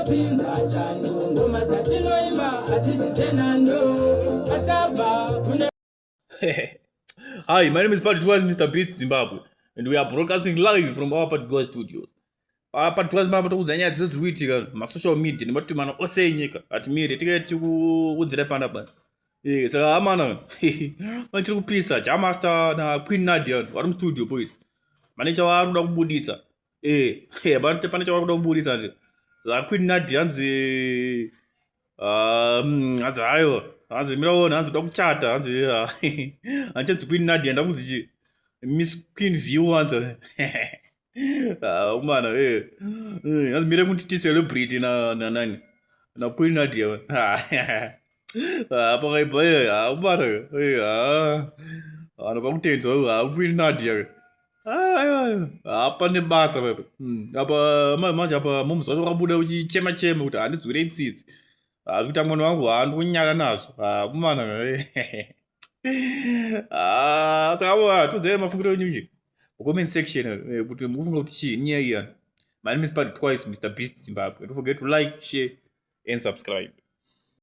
Tinopinza chando, ngoma dzatinoimba hadzisi dzenhando. Atabva kune Hi, my name is Patrick Twice, Mr. Beats Zimbabwe, and we are broadcasting live from our Patrick Twice studios. Patrick Twice panapa tokuudza nyaya dzese dziri kuitika masocial media nematumana ose enyika. Hatimire tinge tikuudzira panapa. Saka amana machiri kupisa Jah Master na Queen Nadia vari mustudio boys. Pane chavari kuda kubuditsa. Pane chavari kuda kubuditsa nje. Saka Queen Nadia hanzi hanzi hayo, hanzi miraona, hanzi kuda kuchata, hanzi hanzi Queen Nadia ndakuzi chi Miss Queen View, hanzi umana hanzi mire kuti ti celebrate na nani na Queen Nadia. Pakaipa umana vanhu pakutendwa Queen Nadia. Aiwa, hapane basa pepe. Apa manje apa mumzi wacho wakabuda uchichema chema kuti handidzwire tsitsi kuita mwana wangu, handikunyara nazvo kumana. Saka tudzai mafungiro enyu nje comment section kuti mukufunga kuti chii nyaya iyani. My name is Patrick Twice, Mr Beast Zimbabwe. Don't forget to like, share and subscribe.